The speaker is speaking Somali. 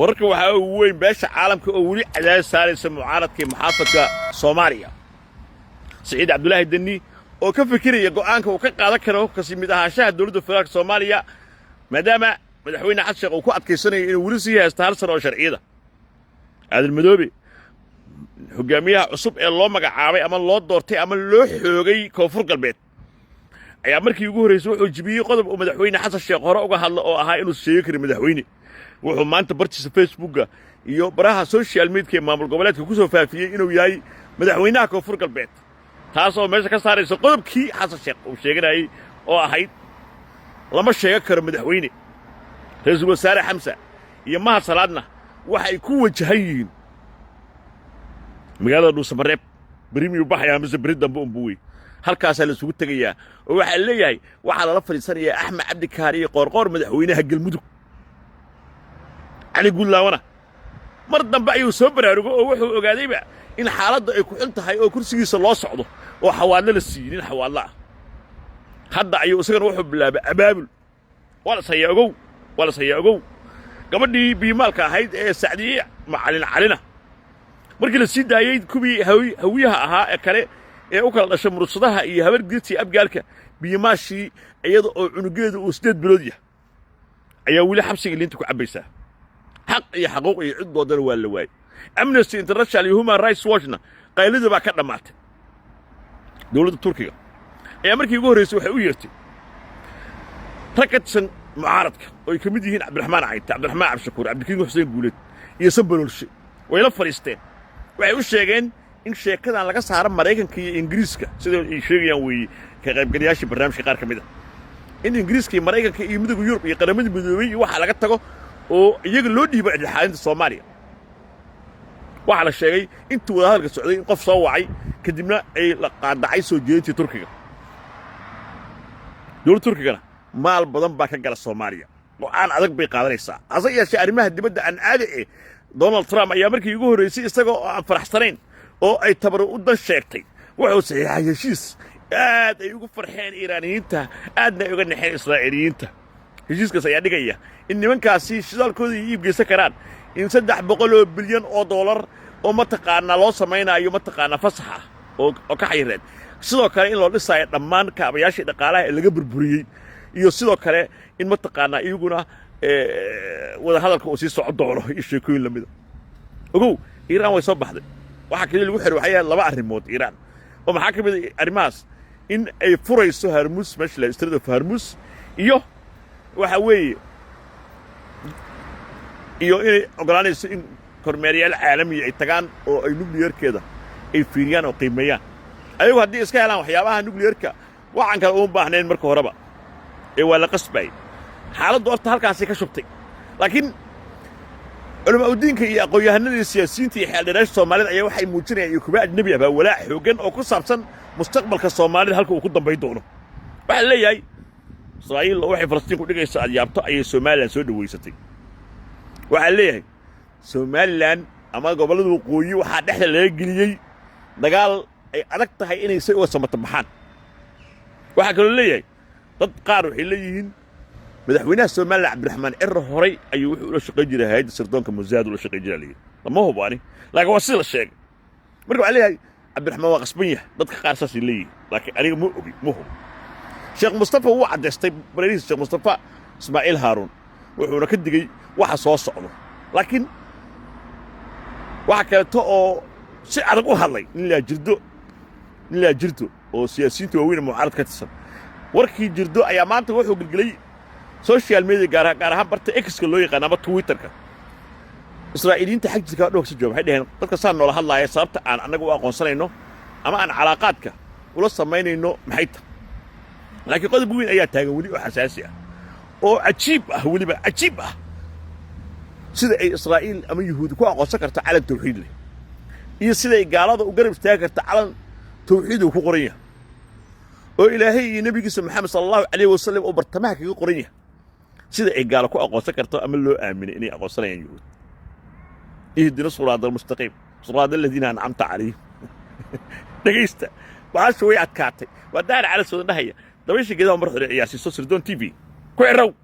Wararka waxaa ugu weyn beesha caalamka oo weli cadaadis saaraysa mucaaradka iyo muxaafadka Soomaaliya, Siciid Cabdulaahi Deni oo ka fikiraya go'aanka uu ka qaadan karo kasi mid ahaanshaha dowladda federaalka Soomaaliya, maadaama Madaxweyne Xasan Sheekh uu ku adkaysanayo inuu weli sii haysto hal sano oo sharciyada. Aadan Madoobe, hogaamiyaha cusub ee loo magacaabay ama loo doortay ama loo xoogay Koonfur Galbeed, ayaa markii ugu horraysay wuxuu jibiyey qodob uu Madaxweyne Xasan Sheekh hore uga hadla oo ahaa inuu sheegi karin madaxweyne. Wuxuu maanta bartiisa Facebooka iyo baraha social media ee maamul goboleedka ku soo faafiyey inuu yahay madaxweynaha Koonfur Galbeed, taas oo meesha ka saaraysa qodobkii Xasan Sheekh uu sheeganayey oo ahayd lama sheegan karo madaxweyne. Ra-iisul Wasaare Xamsa iyo Mahad Salaadna waxay ku wajahan yihiin magaalada Dhuusamareeb. Beri miyuu baxayaa mise beri dambe unbu wey? Halkaasaa la isugu tegayaa oo waxaa leeyahay waxaa lala fadhiisanayaa Axmed Cabdi Kaari iyo Qoorqoor, madaxweynaha Galmudug. Cali Guudlaawana mar dambe ayuu soo baraarugo oo wuxuu ogaadayba in xaaladdu ay ku xun tahay oo kursigiisa loo socdo oo Xawaadlo la siiyey, nin Xawaadlo ah. Hadda ayuu isagana wuxuu bilaabay abaabul. Waa las hayaa, ogow, waa las hayaa, ogow. Gabadhii Biimaalka ahayd ee Sacdiye Macalin Calina, markii la sii daayey kuwii Hawiyaha ahaa ee kale ee u kala dhashay Murugsadaha iyo Habargeedta iyo Abgaalka, Biimaashii iyada oo cunugeedu uu 8 bilood yahay ayaa weli xabsiga liinta ku cabbaysaa. Xaq iyo xaquuq iyo ciddoodana waa la waayey. Amnesty International iyo Human Rights Watchna qayladii baa ka dhammaatay. Dowladda Turkiga ayaa markii ugu horraysay waxay u yeertay rag ka tirsan mucaaradka oo ay ka mid yihiin Cabdiraxmaan Cayte, Cabdiraxmaan Cabdishakuur, Cabdikariin Xuseen Guuleed iyo Sanbaloolshe. Way la fadhiisteen, waxay u sheegeen in sheekadan laga saaro Maraykanka iyo Ingiriiska. Sida ay sheegayaan weeye ka qaybgalayaashii barnaamijka qaar ka mid a, in Ingiriiska iyo Maraykanka iyo Midowga Yurub iyo Qaramada Midoobey iyo waxaa laga tago oo iyaga loo dhiibo dhexdhexaadinta Soomaaliya. Waxaa la sheegay intii wadahadalka socday in qof soo wacay, kadibna ay la qaadacay soo jeedintii Turkiga. Dowladda Turkigana maal badan baa ka gala Soomaaliya, go'aan adag bay qaadanaysaa. Hase yeeshee, arrimaha dibadda aan aadi eh, Donald Trump ayaa markii ugu horraysay, isagoo oo aan faraxsanayn oo ay tabar u dan sheegtay, wuxuu saxiixay heshiis aad ay ugu farxeen Iiraaniyiinta, aadna ay uga naxeen Israa'iiliyiinta. Heshiiskaas ayaa dhigaya in nimankaasi shidaalkooda ay iib geysan karaan in $300 oo bilyan oo mataqaanaa loo samaynaayo, mataqaanaa, fasax ah oo ka xayireed, sidoo kale in loo dhisaayo dhammaan kaabayaashii dhaqaalaha ee laga burburiyey, iyo sidoo kale in mataqaanaa iyaguna wadahadalka uu sii socon doono iyo sheekooyin lamida. Ogow, Iiraan way soo baxday. Waxaa kaliya lagu xiray waxay ahayd laba arrimood Iiraan. Oo maxaa ka mid a arrimahaas? In ay furayso Harmus, meesha la Strait of Hormuz, iyo waxa weeye iyo inay ogolaanayso in kormeerayaal caalamiya ay tagaan oo ay nuclearkeeda ay fiiriyaan oo qiimeeyaan. Ayagu haddii iska helaan waxyaabaha nuclearka, waxaan kale uma baahnayn marka horeba ee waa la qasbayay. Xaaladdu horta halkaasay ka shubtay, laakiin culamaa udiinka iyo aqoon-yahanada iyo siyaasiyiinta iyo xeeldheeraasha Soomaalida ayaa waxay muujinayaan, iyo kuwa ajnebi ah baa, walaac xooggan oo ku saabsan mustaqbalka Soomaalida halka uu ku dambayn doono. Waxaa leeyahay Israa'iil waxay Falastiin ku dhigayso aad yaabto ayay Somaliland soo dhowaysatay. Waxaa leeyahay Somaliland ama gobollada waqooyi waxaa dhexda laga geliyey dagaal ay adag tahay inay say uga samato baxaan. Waxaa kaloo leeyahay dad qaar waxay leeyihiin madaxweynaha Somaliland Cabdiraxmaan Ciro horay ayuu wuxuu ula shaqayn jiray hay'adda sirdoonka Mossad ula shaqayn jiraa layidhi. Lama hubo ani, laakiin waa sida la sheegay. Marka waxaa leeyahay Cabdiraxmaan waa qasban yahay. Dadka qaar saasay leeyihin, laakiin aniga ma ogi, ma hubo. Sheekh Mustafa wuu caddaystay bararihiisa, Sheekh Mustafa Ismaaciil Haaruun, wuxuuna ka digey waxa soo socdo. Laakiin waxa kaleeto oo si adag u hadlay nin laa Jirdo oo siyaasiyiinta waaweyn ee mucaarad ka tirsan. Warkii Jirdo ayaa maanta wuxuu gelgelay social media, gaar ahaan barta X-ka loo yaqaan ama Twitterka. Israa'iiliyiinta xag jirka dhowr ka jooga waxay dhaheen dadka saan noola hadlaaya, sababta aan annaga u aqoonsanayno ama aan calaaqaadka ula samaynayno maxay tahay? Laakiin qodob weyn ayaa taagan weli oo xasaasi ah oo cajiib ah, weliba cajiib ah, sida ay Israa'iil ama Yuhuudi ku aqoonsan karto calan tawxiid leh iyo siday gaalada u garab istaagi karto calan tawxiid uu ku qoran yahay oo Ilaahay iyo Nebigiisa Maxamed sala Allahu calayhi wasalam oo bartamaha kaga qoran yahay, sida ay gaalo ku aqoonsan karto ama loo aaminay inay aqoonsanayaan Yuhuud. اهدنا الصراط المستقيم صراط الذين أنعمت عليهم. Dhegaysta, bahasha way adkaatay. Waa Daar Cala soodan dhahaya dabaysha geedaha mar hore ciyaarsiiso. Sirdoon TV ku xirrow.